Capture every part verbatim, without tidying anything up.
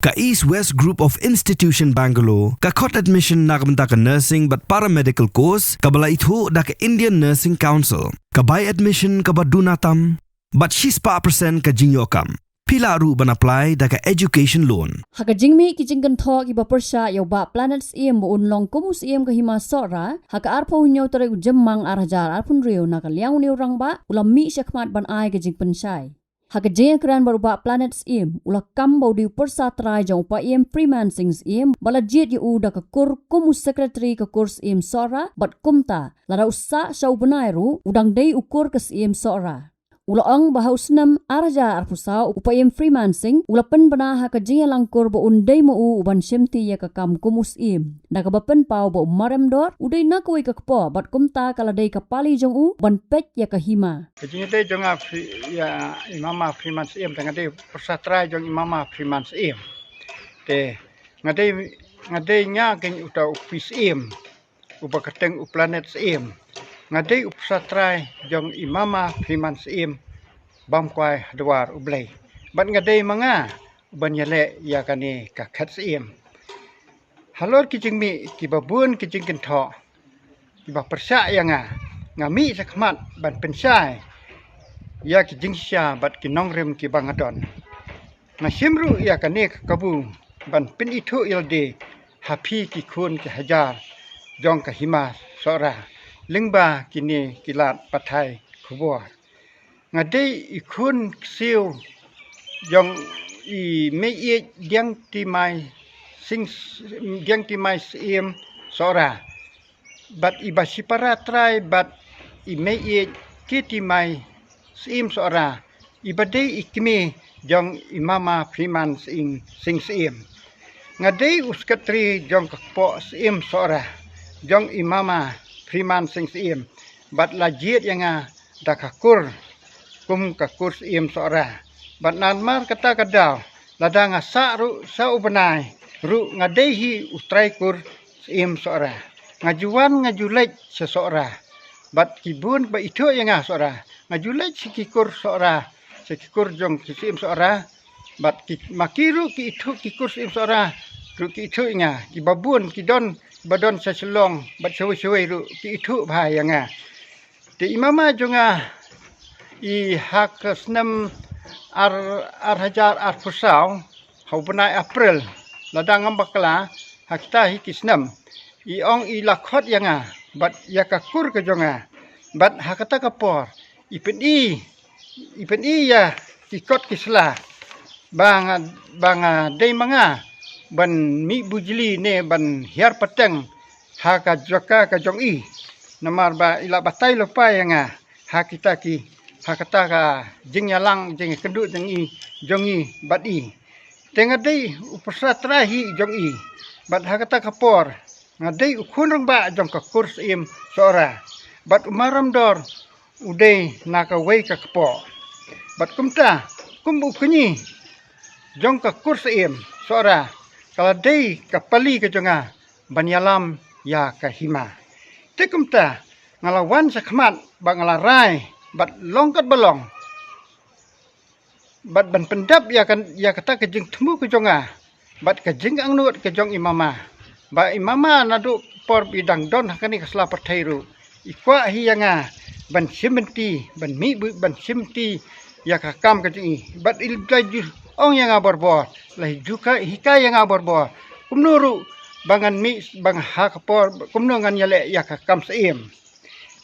Ka East West Group of Institution Bangalore ka khot admission na ka bynta ka nursing bad paramedical course kaba la ithuh da ka Indian Nursing Council. Ka bai admission kaba duna tam bad shispah percent ka jingïoh kam. Phi lah ruh ban apply da ka education loan. Ha ka jingmih ki jingkynthoh kiba pyrshah ïa u Bah Planet Syiem ba un long kum u Syiem ka Hima Sohra ha ka arphew hynñiew tarik u Jymmang ar hajar arphew hynriew na ka liang une u rangbah u la mih shakhmat ban ai ka jingpynshai. Ha ka jingïakren bad u Bah Planet Syiem u la kam ba u dei u pyrsa trai jong u Paiem Freeman Singh Syiem ba la jied ïa u da ka kur kum u secretary ka kur Syiem Sohra bad kumta lada u sah sha u bnai ruh u dang dei u kur ka Syiem Sohra. U la ong ba ha u snem ar hajar arphew saw u Paiem Freeman Singh u la pynbna ha ka jingïalang kur ba un dei ma u u ban shimti ïa ka kam kum u Syiem. Da kaba pynpaw ba u Marem Dor u dei na kawei ka kpoh bad kumta ka la dei ka pali jong u ban peit ïa ka hima. Ka jingïadei jong nga Fri-, ïa i Mama Freeman Syiem, te nga dei pyrsa trai jong i Mama Freeman Syiem. Te nga dei, nga dei nga keiñ uta u Pi Syiem, uba kyrteng u Planet Syiem. Nga dei u pyrsa trai jong i Mama Freeman Syiem, bam kwai ha dwar U Blei. Bad nga dei ma nga uban ïaleh ïa kane ka khet Syiem. Halor ki jingmih kiba bun ki jingkynthoh kiba pyrshah ïa nga, nga mih shakhmat ban pynshai ïa ki jingshisha bad ki nongrim kiba nga don. Nga shim ruh ïa kane ka kabu ban pynithuh ïa lade ha phi ki khun ki hajar jong ka Hima Sohra lyngba kine ki lad pathai khubor. Nga dei i khun ksiew jong i Meiieit Diang Timai Sing, Diang Timai Syiem Sohra. Bad iba shipara trai bad i Meiieit Ki Timai Syiem Sohra, iba dei i kmie jong i Mama Freeman Sing, Sing Syiem. Nga dei u secretary jong ka kpoh Syiem Sohra jong i Mama Freeman Sing Syiem. Bad la jied ïa nga da ka kur kum ka kur Syiem Sohra. Bad namar kata ka daw lada nga sah ruh sha u bnai ruh nga dei hi u trai kur Syiem Sohra. Nga ju wan nga ju leit sha Sohra. Bad ki bun ba ithuh ïa nga Sohra, nga ju leit sha ki kur Sohra, sha ki kur jong ki Syiem Sohra. Bad ki, ma ki ruh ki ithuh ki kur Syiem Sohra ruh ki ithuh ïa nga. Kiba bun ki don, ba don sha Shillong bad shawei shawei ruh ki ithuh bha ïa nga. Te i Mama jong nga i ha ka snem ar, ar hajar arphew saw ha u bnai April, lada ngam bakla, ha kita hi ki snem, i ong i la khot ïa nga bad ïa ka kur ka jong nga. Bad ha kata ka por i pyni, i pyni ïa ki kot ki sla ba nga, ba nga dei ma nga ban mih bujli ne ban hiar pateng ha ka jaka ka jong i. Namar ba i la batai lypa ïa nga ha kita ki, ha kata ka jingïalang jingïakynduh jong i, jong i bad i. Te nga dei u pyrsa trai hi jong i. Bad ha kata ka por nga dei u khun rangbah jong ka kur Syiem Sohra. Bad u Marem Dor u dei na kawei ka kpoh. Bad kumta kum u kñi jong ka kur Syiem Sohra, ka la dei ka pali ka jong nga ban ïalam ïa ka hima. Te kumta nga la wan shakhmat bad nga la rai bad long katba long bad ban pyndep ïa ka, ïa kata ka jingthmu ka jong nga bad ka jingangnud ka jong i Mama. Ba i Mama naduh por ba i dang don ha kane ka sla pyrthei ruh i kwah hi ïa nga ban shim bynta, ban mih bynta, ban shim bynta ïa ka kam ka jong i. Bad i la ju ong ïa nga barabor, la ju ka hikai ïa nga barabor kumno ruh ba ngan mih, ba nga ha ka por kumno ngan ïaleh ïa ka kam Syiem.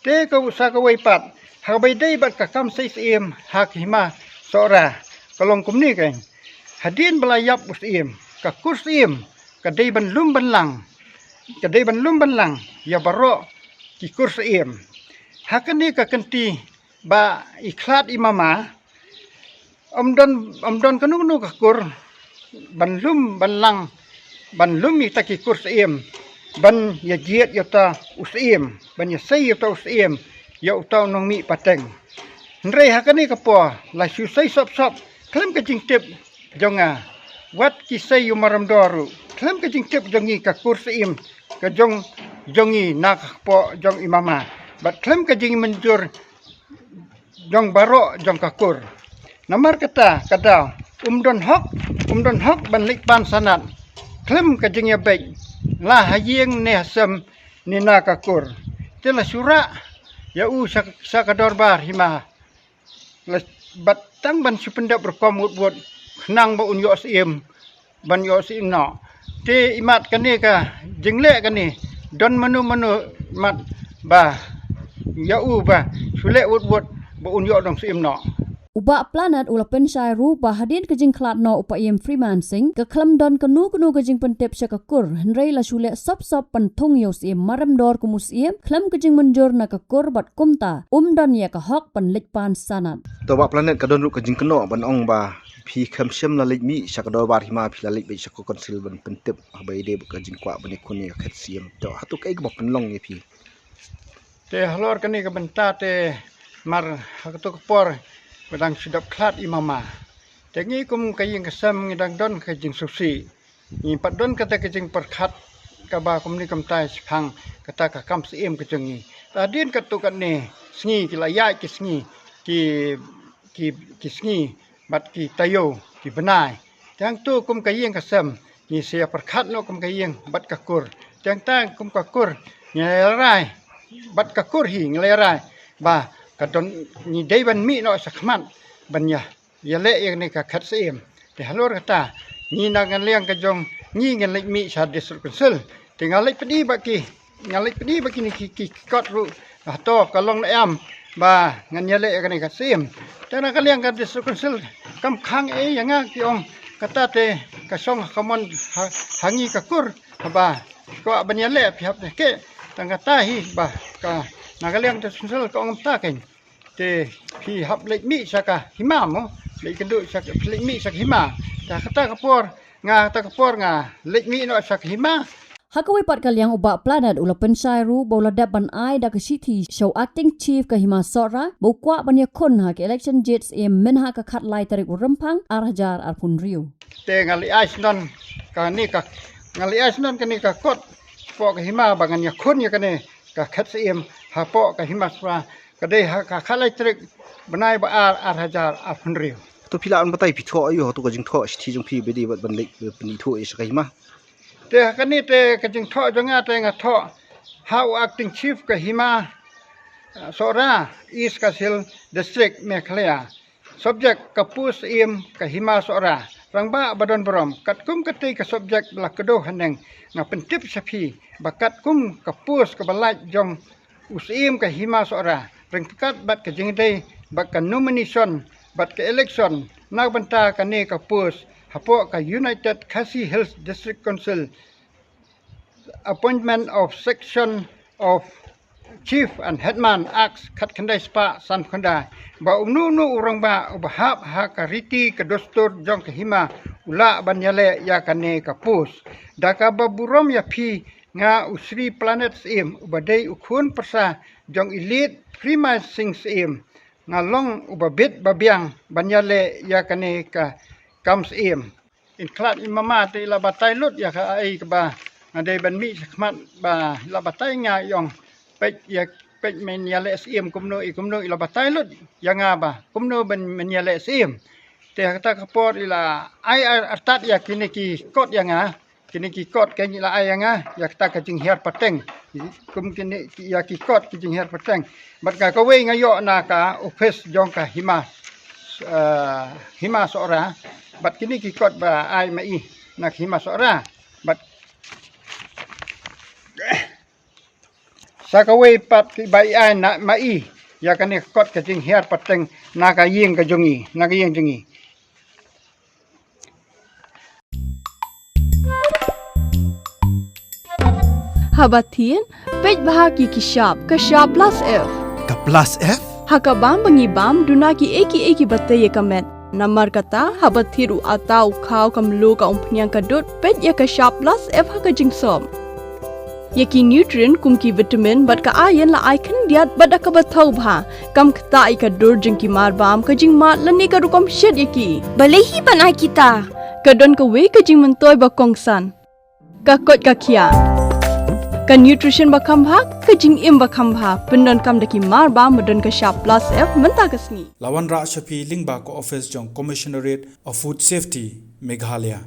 Te ka u sa kawei pat, ha kaba ïadei bad ka kam sei Syiem ha ka hima Sohra, ka long kumne keiñ. Hadien ba la ïap u Syiem, ka kur Syiem ka dei ban lum ban lang, ka dei ban lum ban lang ïa baroh ki kur Syiem. Ha kane ka kynti ba i khlad i Mama, ym don, ym don kano kano ka kur ban lum ban lang, ban lum ïa kita ki kur Syiem, ban ïa jied ïa uta u Syiem, ban ïa sei ïa uta u Syiem, ïa uta u nongmih pateng. Hynrei ha kane ka por la shu sei sop sop khlem ka jingtip jong nga. Wat ki sei ïa u Marem Dor ruh khlem ka jingtip jong ngi, ka kur Syiem ka jong, jong ngi na ka kpoh jong i Mama, bad khlem ka jingmynjur jong baroh jong ka kur. Namar kata ka daw Um don hok, um don hok ban leit pan sanad khlem ka jingïabeit, la ha ïing ne ha sem ne na ka kur. Te la shu rah ïa u sha, sha ka dorbar hima, la, bad tang ban shu pyndep rukom wut wut khnang ba un ïoh syiem, ban ïoh syiem noh. Te imat kane ka jingleh kane, don mano mano mat ba ïa u ba shu leh wut wut ba un ïoh dang syiem noh. U Bah Planet u la pynshai ruh ba hadien ka jingkhlad noh u Paiem Freeman Singh, ka khlem don kano kano ka jingpyntip sha ka kur, hynrei la shu leh sop sop ban thung ïa u Syiem Maremdor kum u Syiem khlem ka jingmynjur na ka kur, bad kumta um don ïa ka hok ban leit pan sanad. To Bah Planet, ka don ruh ka jingkynnoh ban ong ba phi khlem shym la leit mih sha ka dorbar hima, phi la leit beit sha ka council ban pyntip haba ïadei bad ka jingkwah ban ïakhun ïa ka khet syiem. To hato kaei kaba pynlong ïa phi? Te halor kane ka bynta te, mar ha kato ka por ba dang shu dap khlad i mama, te ngi kum ka ïing ka sem ngi dang don ka jingsngewsih. Ngi pat don kata ka jingpyrkhat kaba kumne kumtai shaphang kata ka kam syiem ka jong ngi. Te hadien katto katne sngi ki la ïaid ki sngi, ki, ki, ki sngi bad ki taïew, ki bnai. Te hangto kum ka ïing ka sem ngi sa ïa pyrkhat noh kum ka ïing bad ka kur. Te hangta kum ka kur ngi la ïa rai, bad ka kur hi ngi la ïa rai ba ka don, ngi dei ban mih noh sha khmat ban ïa, ïaleh ïa kane ka khet syiem. Te halor kata ngi na ka liang ka jong ngi ngan leit mih sha District Council. Te nga leit pyni ba ki, nga leit pyni ba kine ki, ki kot ruh hato ka long ne em ba ngan ïaleh ïa kane ka syiem. Te na ka liang ka District Council kam khang ei ïa nga, ki ong kata te ka shong ha ka mon ha, ha ngi ka kur, haba kwah ban ïaleh phi hap te ke. Tang kata hi ba ka, na ka liang ka District Council ka ong kumta kein. Te phi hap leit mih sha ka hima mo, leit kynduh sha ka, phi leit mih sha ka hima. Te kata ka por nga, kata ka por nga leit mih noh sha ka hima. Ha kawei pat ka liang u Bah Planet u la pynshai ruh ba u la dep ban ai da ka shithi sha u Acting Chief ka hima Sohra ba u kwah ban ïakhun ha ka election jied syiem mynha ka khatlai tarik u Rymphang ar hajar arphew hynriew. Te nga leit ai shnong kane ka, nga leit ai shnong kane ka kot hapoh ka hima ba ngan ïakhun ïa kane ka khet syiem hapoh ka hima Sohra, ka dei ha ka khatlai tarik bnai ba ar, ar hajar arphew hynriew. To phi lah ban batai phi thoh aïu hato ka jingthoh shithi jong phi ba dei bad ban leit, eh, pyni thoh ïa sha ka hima? Te ha kane te ka jingthoh jong nga te nga thoh ha u Acting Chief ka hima, eh, Sohra, East Khasi Hills District, Meghalaya. Subject ka post syiem ka hima Sohra, rangbah ba don burom. Katkum katei ka subject ba la kdew haneng, nga pyntip sha phi ba katkum ka post kaba lait jong u syiem ka hima Sohra, ryngkat bad ka jingïadei bad ka nomination bad ka election na ka bynta kane ka post hapoh ka United Khasi Hills District Council, Appointment of Section of Chief and Headman Act khatkhyndai spah sanphew khyndai, ba uno uno u rangbah uba hap ha ka riti ka dustur jong ka hima u lah ban ïaleh ïa kane ka post. Da kaba burom ïa phi, nga u Shri Planet Syiem uba dei u khun pyrsa jong i Late Freeman Singh Syiem, nga long uba bit ba biang ban ïaleh ïa kane ka kam syiem. Yn khlad i mama te i la batai lut ïa kaei kaba nga dei ban mih sha khmat, ba i la batai nga, i ong peit ïa, peit men ïaleh syiem kumno, i kumno, i la batai lut ïa nga ba kumno ban men ïaleh syiem. Te ha kata ka por i la ai ar-, artat ïa kine ki kot ïa nga. Kine ki kot kein i la ai ïa nga ïa kata ka jinghiar pateng. Kum kine ki, ïa ki kot ki jinghiar pateng. Bad nga kawei nga ïoh na ka office jong ka hima, eh, hima Sohra. Bad kine ki kot ba ai ma i na ka hima Sohra. Bad sa kawei pat ba i ai na ma i ïa kane ka kot ka jinghiar pateng na ka ïing ka jong i, na ka ïing jong i. Haba thied, peit bha ki ki shap, ka shap plus F. Ka plus F? Ha ka bam ba ngi bam, duna kiei kiei kiba tei ïa ka met. Namar kata, haba thied u atta, u khaw, ka mluh, ka umphniang, ka dud, peit ïa ka shap plus F ha ka jingsop. Ïa ki nutrient kum ki vitamin bad ka iron la ai khyndiat bad da kaba thaw bha. Kam ktah ïa ka dur jong ki marbam, ka jingmad lane ka rukom shet ïa ki. Balei hi ban ai kita? Ka don kawei ka jingmyntoi ba kongsan. Ka koit ka khiah. Ka nutrition ba kham bha, ka jingim ba kham bha, pyndonkam da ki mar ba, ba don ka shap plus F mynta ka sngi. La wanrah sha phi lyngba ka office jong Commissionerate of Food Safety, Meghalaya.